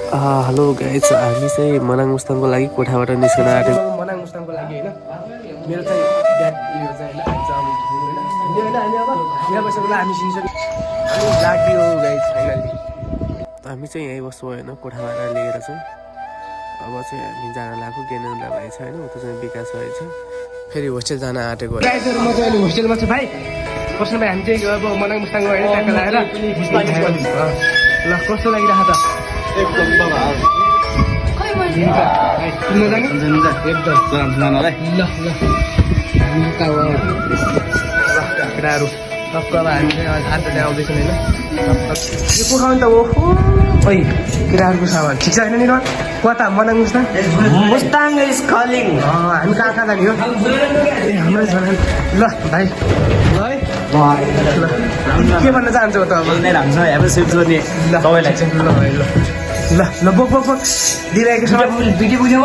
hello guys हामी चाहिँ मनाङ मुस्ताङको लागि कोठाबाट निस्कन आँटेको मनाङ मुस्ताङको लागि होइन मेरो चाहिँ ब्याग यो चाहिँ होइन एक्जाम होइन हामी अब यहाँ बसेको बेला हामी सिन्सक्यो हामी लाग्यो गाइज फाइनली हामी चाहिँ यहीँ बस्छौँ होइन कोठाबाट लिएर चाहिँ अब चाहिँ हामी जान लाग्यो ज्ञानेन्द्र भाइ छ होइन उता चाहिँ विकास भाइ छ फेरि होस्टेल जान आँटेको गाइजहरू म चाहिँ अहिले होस्टेलमा छु भाइ बस्नु भाइ हामी चाहिँ अब मनाङ मुस्ताङ होइन ट्याक्क लगाएर ल कस्तो लागिरहेको त एकदम केटाहरू टक्क अब हामी चाहिँ आज चाहिँ आउँदैछौँ होइन यो कोठाउनु त ओहो खै केटाहरूको सामान ठिक छ होइन नि कता मनाङ मुस्ताङ मुस्ताङ इज कलिङ हामी कहाँ कहाँ जाने हो ए हाम्रो ल भाइ ल है के भन्न चाहन्छौ त अब तपाईँलाई चाहिँ ल भाइ ल ल ल बोक बोक बोक दिइरहेको छ भिडियो बुझ्यौ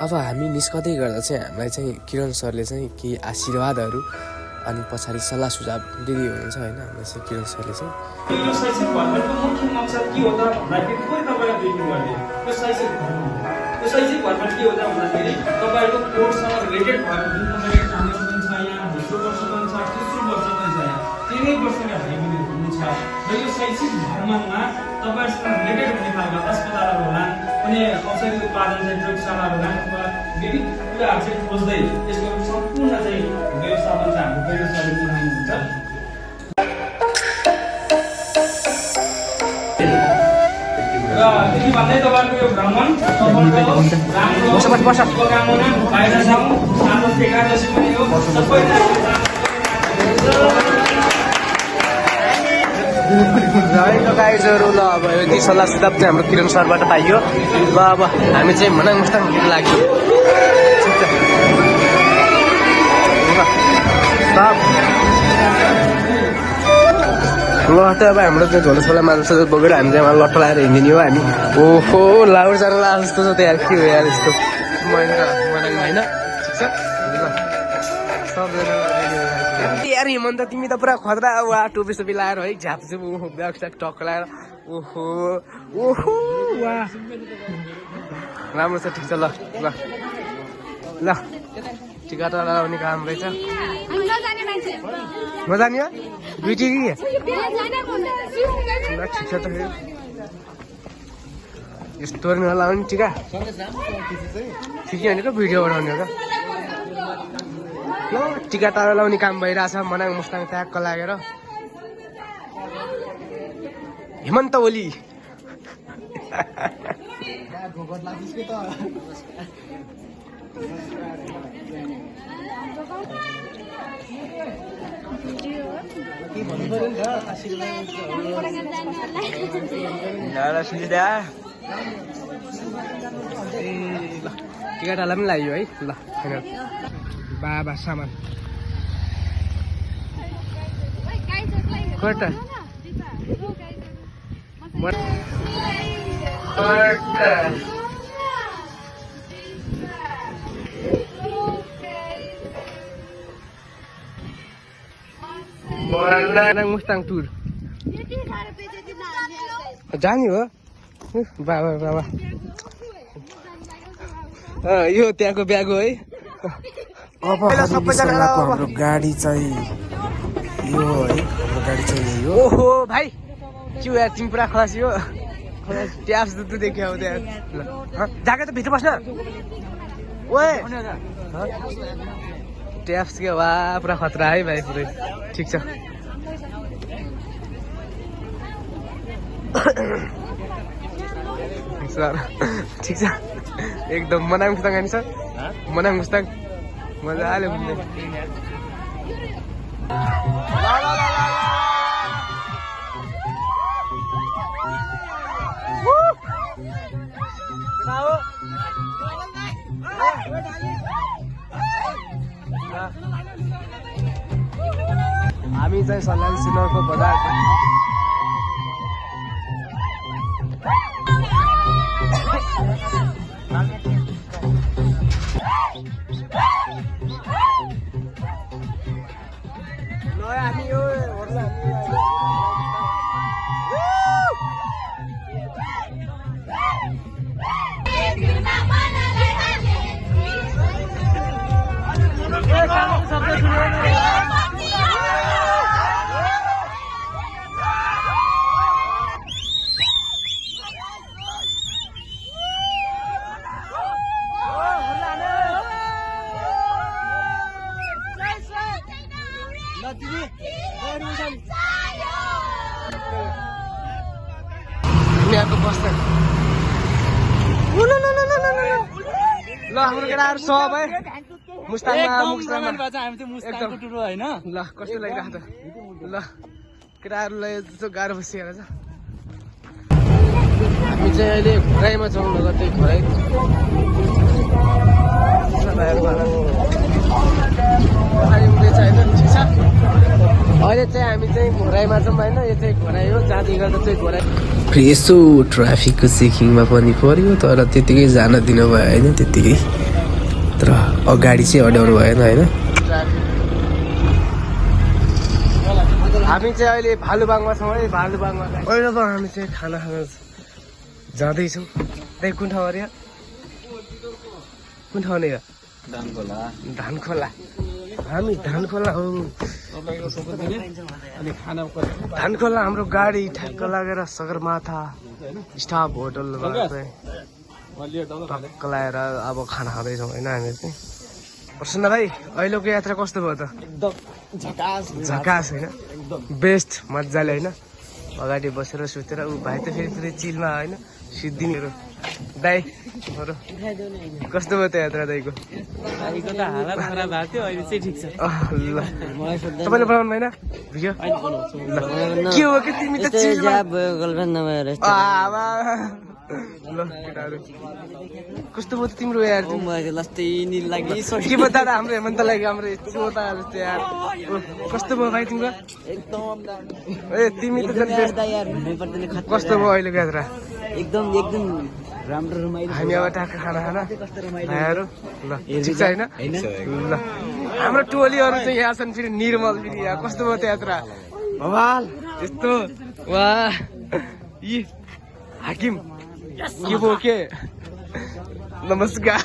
अब हामी निस्कँदै गर्दा चाहिँ हामीलाई चाहिँ किरण सरले चाहिँ केही आशीर्वादहरू अनि पछाडि सल्लाह सुझाव दिँदै हुनुहुन्छ होइन हामीलाई चाहिँ किरण सरले चाहिँ यो शैक्षिक भ्रमणको मुख्य मकसद के हो त भन्दाखेरि कोही तपाईँलाई ब्रिफिङ गर्ने यो शैक्षिक भ्रमण के हो त भन्दाखेरि तपाईँहरूको कोर्ससँग रिलेटेड भएको जुन तपाईँको कामहरू पनि छ यहाँ दोस्रो वर्ष पनि छ तेस्रो वर्ष पनि छ यहाँ तिनै वर्षका भाइबहिनी हुनुहुन्छ र यो शैक्षिक भ्रमणमा तपाईँहरूसँग रिलेटेड हुने खालका अस्पतालहरू होला कुनै औषधि उत्पादन चाहिँ प्रयोगशालाहरू होला अथवा विविध कुराहरू चाहिँ खोज्दै यसको सम्पूर्ण चाहिँ व्यवस्थापन चाहिँ हाम्रो प्रयोगशालाले मिलाउनुहुन्छ र त्यति भन्दै तपाईँहरूको यो भ्रमण राम्रो शुभकामना बाहिर जाउँ सानो एकादशी पनि हो सबैजना गाइजहरू ल अब यति सल्लाह सुझाव चाहिँ हाम्रो किरण सरबाट पाइयो ल अब हामी चाहिँ मनाङ मुस्ताङ लाग्यो ल त अब हाम्रो चाहिँ झोला छोला मान्छे बोकेर हामी चाहिँ लट्ठ लगाएर हिँडिने हो हामी ओहो लाउड जानु लाग्छ जस्तो छ त यार के हो यार यस्तो मनाङ होइन ठिक छ सबजना यार हिमन त तिमी त पुरा खतरा वा टोपी सोपी लगाएर है झाप्छु ब्याग स्याग टक्क लगाएर ओहो ओहो वा राम्रो छ ठिक छ ल ल ल टिका त लगाउने काम रहेछ नजाने हो बिटी कि ल ठिक छ त फेरि यस्तो नलाउने टिका ठिकै भनेको भिडियो बनाउने हो त ल टिका टाढा लाउने काम भइरहेछ मनाङ मुस्ताङ ट्याक्क लागेर हेमन्त ओली ल टिका टाढा पनि लाग्यो है ल फाइनल बाबा सामान कता मुस्ताङ टुर जाने हो बाबा बाबा यो त्यहाँको ब्याग हो है अब हाम्रो गाडी चाहिँ यो हो है हाम्रो गाडी चाहिँ यही हो ओहो भाइ के यार तिमी पुरा खलासी हो ट्याप्स दुध देख्यो अब त्यहाँ जाके त भित्र बस्न ओए ट्याप्स के वा पुरा खतरा है भाइ पुरै ठिक छ ठिक छ एकदम मनाङ मुस्ताङ हानी छ मनाङ मुस्ताङ मजा आयो घुम्दै हामी चाहिँ सल्यान सिनरको बजार हामी यो यहाँको बस्दैन ल हाम्रो केटाहरू सबै मुस्ताङमा एकदम ल कस्तो लागिरहेको त ल केटाहरूलाई यस्तो गाह्रो बसिएर छ हामी चाहिँ अहिले घोराइमा छौँ ल त्यही घोराइ हुँदैछ होइन ठिक छ अहिले चाहिँ हामी चाहिँ घोराइमा छौँ होइन यो चाहिँ घोराइ हो जहाँदेखि गर्दा चाहिँ घोराइ फेरि यसो ट्राफिकको चेकिङमा पनि पर्यो तर त्यतिकै जान दिनु भयो होइन त्यतिकै तर अगाडि चाहिँ अड्याउनु भएन होइन हामी चाहिँ अहिले भालुबाङमा छौँ है भालुबाङमा अहिले त हामी चाहिँ खाना खान जाँदैछौँ त्यही कुन ठाउँ अरे कुन ठाउँ नि धानखोला हामी धानखोला हो धानखोला हाम्रो गाडी ठ्याक्क लागेर सगरमाथा स्टाफ होटलमा चाहिँ टक्क लगाएर अब खाना खाँदैछौँ होइन हामी चाहिँ प्रसन्न भाइ अहिलेको यात्रा कस्तो भयो त झकास होइन बेस्ट मजाले होइन अगाडि बसेर सुतेर ऊ भाइ त फेरि चिलमा होइन सिद्धिनीहरू दाइ कस्तो भयो त यात्रा दाइको त हालत खराब भएको थियो अहिले चाहिँ ठिक छ ल तपाईँले बनाउनु भएन भिडियो के हो कि तिमी त चिजमा गर्लफ्रेन्ड नभएर ल केटाहरू कस्तो भयो त तिम्रो यार लास्टै नि लागि के भयो दादा हाम्रो हेमन्तलाई हाम्रो चोता जस्तो यार कस्तो भयो भाइ तिम्रो एकदम ए तिमी त कस्तो भयो अहिलेको यात्रा एकदम एकदम राम्रो रमाइलो हामी अब टाका खाना भाइहरू ल ठिक छ होइन ल हाम्रो टोलीहरू चाहिँ यहाँ छन् फेरि निर्मल फेरि यहाँ कस्तो भयो त यात्रा भवाल यस्तो वा यी हाकिम के भयो के नमस्कार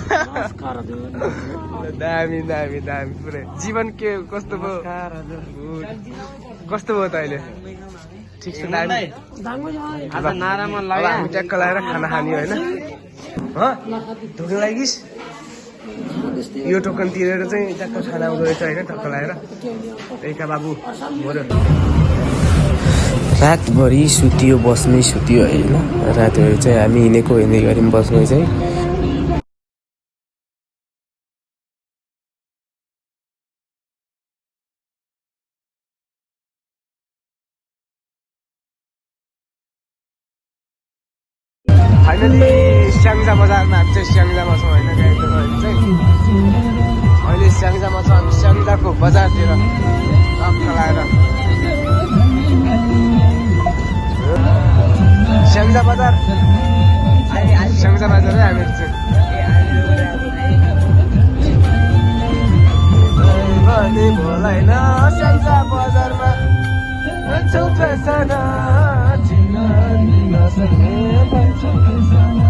दामी दामी दामी पुरै जीवन के कस्तो भयो कस्तो भयो त अहिले ठिक छ दामी नारामा अब हामी ट्याक्क लगाएर खाना खाने होइन धोक्न लागिस् यो टोकन तिरेर चाहिँ ट्याक्क खाना आउँदो रहेछ होइन टक्क लगाएर त्यहीका बाबु रातभरि सुतियो बस्नै सुतियो होइन रातभरि चाहिँ हामी हिँडेको हिँड्दै गऱ्यौँ बस्ने चाहिँ फाइनली स्याङ्जा बजारमा हामी चाहिँ स्याङ्जामा छौँ होइन अहिले चाहिँ अहिले स्याङ्जामा छौँ हामी स्याङ्जाको बजारतिर टक्क लगाएर स्याङ्जा बजार स्याङ्जा बजार है हामीहरू चाहिँ भोला होइन स्याङ्जा बजारमा छौ फेसना चिन्न दिन सक्ने